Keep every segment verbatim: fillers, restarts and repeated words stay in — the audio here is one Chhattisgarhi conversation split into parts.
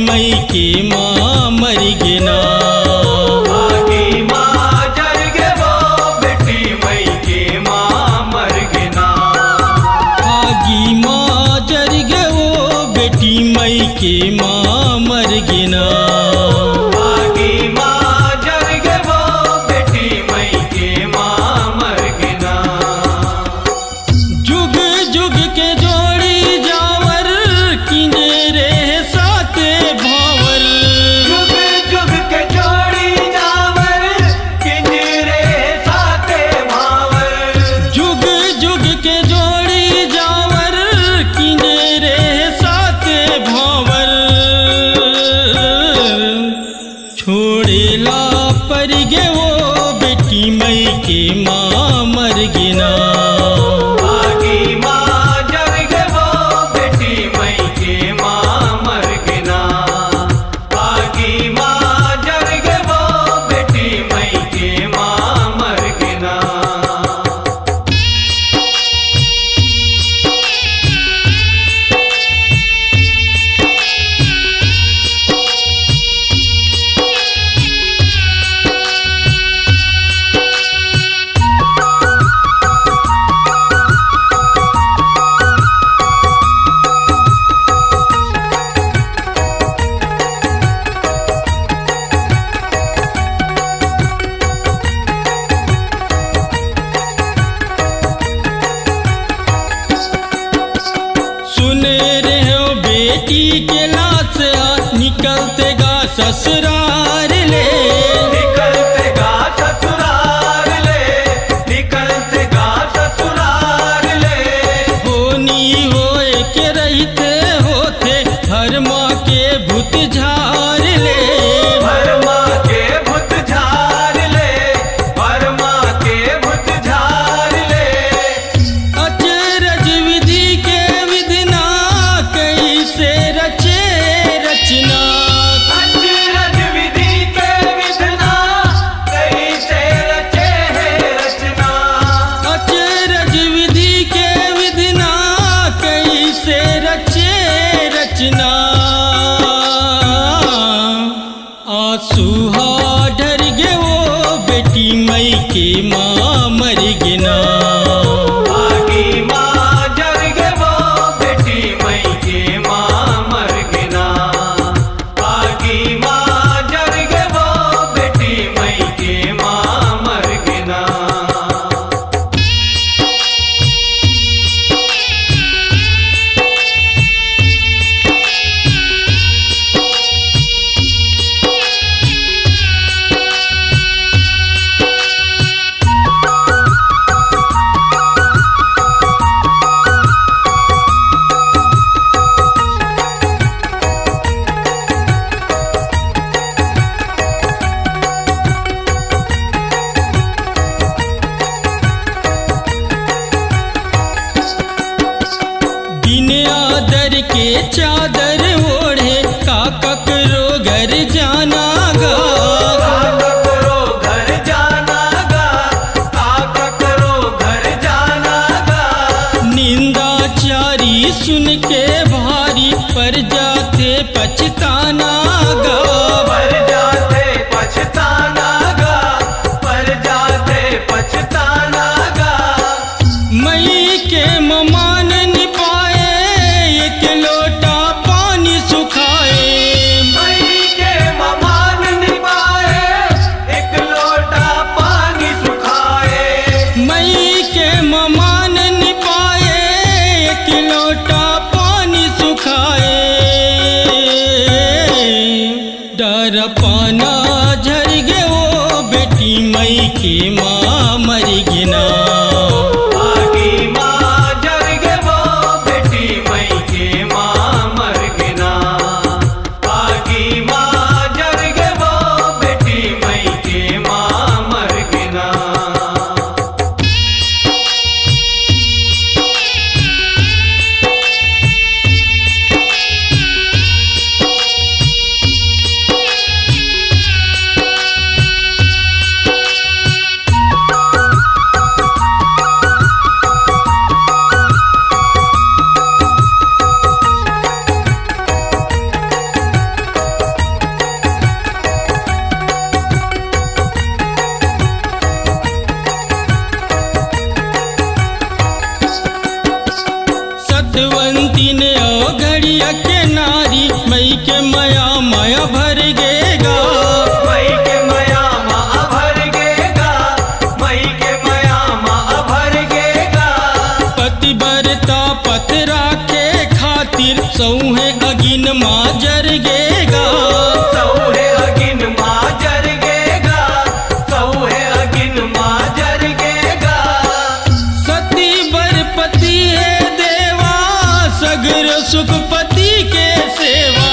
मइके मा मर गे ना। आगी मा जर गे वो बेटी, मइके मा मर गे ना। आगी मा जर गे वो बेटी, मइके मा मर गे ना। आगी मा जर गे वो बेटी, मइके मा मर गे ना। जुग जुग के जोड़ी जावर, किंजरे साथे भावर। जुग जुग के जोड़ी जावर, किंजरे साथे भावर। जुग जुग के जोड़ी जावर, किंजरे साथे भावर। छोड़े ला परि गे वो बेटी, मइके मा मर गे ना। आगी मा जर गे वो बेटी, मइके मा मर गे ना। आगी मा जर गे वो बेटी, मइके मा मर गे ना। सुने रेहेंव बेटी के लाश ह निकलथे गा ससुरार ले। निकलथे गा ससुरार ले, निकलथे गा ससुरार ले। होनी होए के रहिथे, होथे भरमा के भूत झार ले। भरमा के भूत झार ले, भरमा के भूत झार ले। अचरज विधि के विधना, कइसे रचे रचना। अचरज विधि के विधना, कइसे रचे हे रचना। अचरज विधि के विधना, कइसे रचे रचना। आंसू हा ढर गे वो बेटी, मइके मा मर गे ना। आगी मा जर गे वो बेटी, मइके मा मर गे ना। आगी मा जर गे वो बेटी, मइके मा मर गे ना। बिन आदर के चादर ओढ़े, का ककरो घर जाना गा। का ककरो घर जाना गा, का ककरो घर जाना गा। निंदा चारी सुन के भारी, पर जाथे पछताना गा। पर जाथे पछताना गा, पर जाथे पछताना गा। मइके मा मान नि पाए, एक लोटा पानी सुखाए। मइके मा मान नि पाए, एक लोटा पानी सुखाए। मइके मा मान नि पाए, एक लोटा पानी सुखाए। डर पाना झर गे वो बेटी, मइके मा मर गे ना। आगी मा जर गे वो बेटी, मइके मा मर गे ना। आगी मा जर गे वो बेटी, मइके मा मर गे ना। मया भर गे गा। मई के मया मा भर गे गा। मई के मया मा भर गे गा। पतिव्रता पत राखे खातिर सौहे अगिन मा जर गे गा। सौहे अगिन मा जर गे गा। सौहे अगिन मा जर गे गा। सती बर पति हे देवा, सगरो सुख पति के सेवा।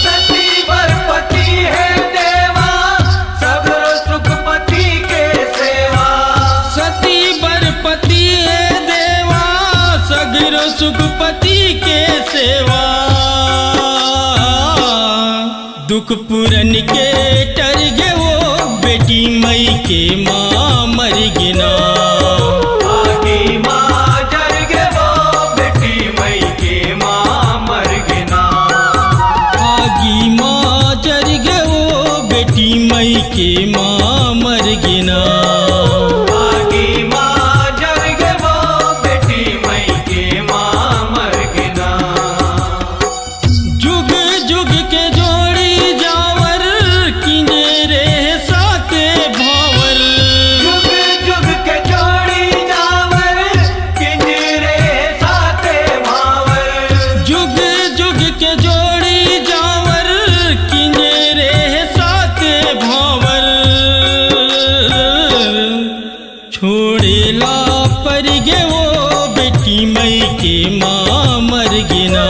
सती बर पति हे देवा, सगरो सुख पति के सेवा। सती बर पति हे देवा, सगरो सुख पति के सेवा। दुख पूरन के टर गे वो बेटी, मई के माँ मर गे ना। आगी मा जर गे वो बेटी, मई के माँ मर गे ना। आगी मा जर गे वो बेटी, मई के माँ मर गे ना। आगी मा जर गे वो बेटी, मई के माँ मर गे ना। जुग जुग के जोड़ी जावर, किंजरे साथे भावर। जुग जुग के जोड़ी जावर, किंजरे साथे भावर। जुग जुग के जोड़ी जावर, किंजरे साथे भावर। छोड़े ला पर गे वो बेटी, मई के माँ मर गे ना।